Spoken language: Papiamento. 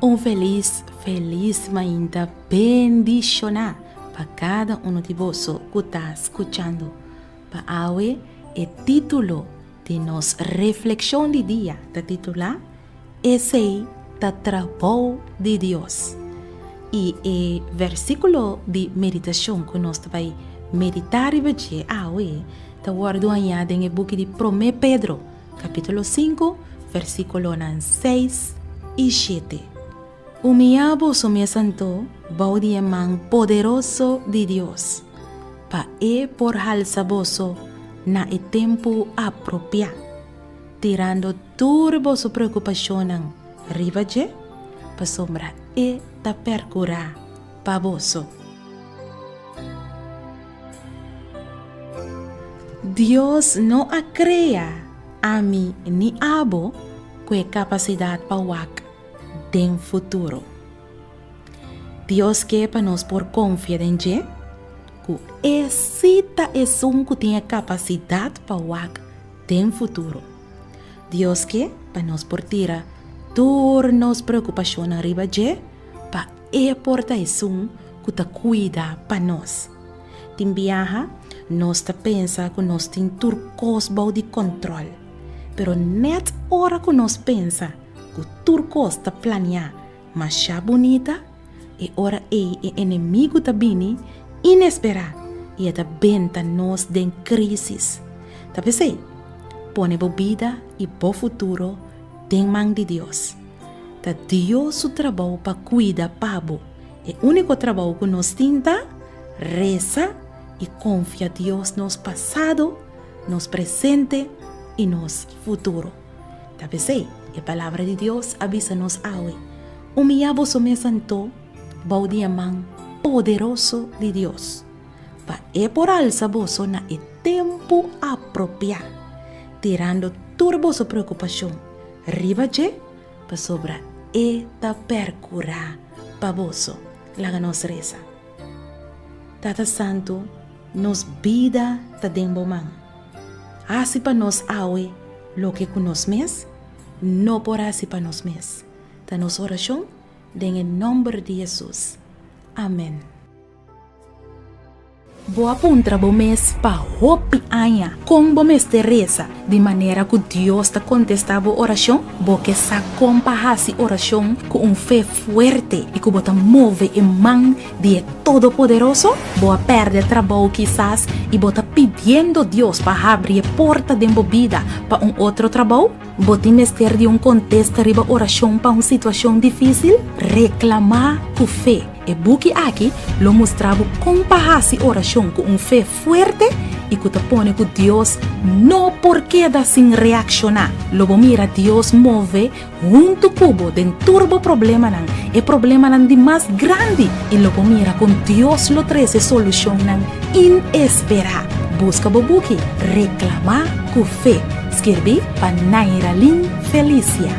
Un felis, felis mainta bendishoná pa kada uno di boso ku ta skuchando. Pa awe e título di nos reflekshon di dia ta titulá Esei ta trabou di Dios. I e versíkulo di meditashon ku nos ta bai meditá riba dje awe ta wòrdu hañá den e buki di Promé Pedro, kapítulo sinku, versíkulonan seis i shete. Humiyá boso mes anto bou di e man poderoso di Dios, pa e por halsa boso na e tempu apropiá, tirando tur boso preokupashonnan riba dje, pasobra e ta perkurá pa boso. Dios no a krea ami ni abo ku e kapasidat pa wak den futuro. Dios ke pa nos por konfia den dje ku e sí ta esun ku tin e kapasidat pa wak den futuro. Dios ke pa nos por tira tur nos preokupashonnan riba dje pa e por ta esun ku ta kuida pa nos. Tin biaha nos ta pensa ku nos tin tur kos bou di kòntròl, pero nèt ora ku nos pensa ku tur kos ta planiá masha bunita, e ora ei e enemigu ta bini inesperá i e ta benta nos den krísis. Ta p'esei, pone bo bida i bo futuro den man di Dios. Ta Dios su trabou pa kuida pa bo. E úniko trabou ku nos tin ta resa i konfia Dios nos pasado, nos presente i nos futuro. Ta p'esei e Palabra di Dios a bisa nos awe, Humiyá boso mes anto bou di e man poderoso di Dios, pa e por alsa boso na e tempu apropiá, tirando tur boso preokupashon riba dje, pasobra e ta perkurá pa boso. Laga nos resa. Tata Santu, nos bida ta den bo man. Hasi pa nos awe loke ku nos mes no por hasi pa nos mes. Ta nos orashon den e nòmber di Hesus. Amèn. Bo a puntra bo mes pa hopi aña kon bo mester resa di manera ku Dios ta kontestá bo orashon? Bo ke sa kon pa hasi orashon ku un fe fuerte i ku bo ta move e man di e Todopoderoso? Bo a pèrdè trabou kisas i bo ta pidiendo Dios pa habri e porta den bo bida pa un otro trabou? Bo tin mester di un kontesta riba orashon pa un situashon difísil? Reklamá ku fe! E buki aki lo mustra bo kon pa hasi orashon ku un fe fuerte i ku ta pone ku Dios no por keda sin reakshoná. Lo bo mira Dios move huntu ku bo den tur bo problemanan, e problemanan di mas grandi, i lo bo mira kon Dios lo trese solushonnan inesperá. Buska bo buki Reklamá ku Fe, skirbí pa Nairalyn Felicia.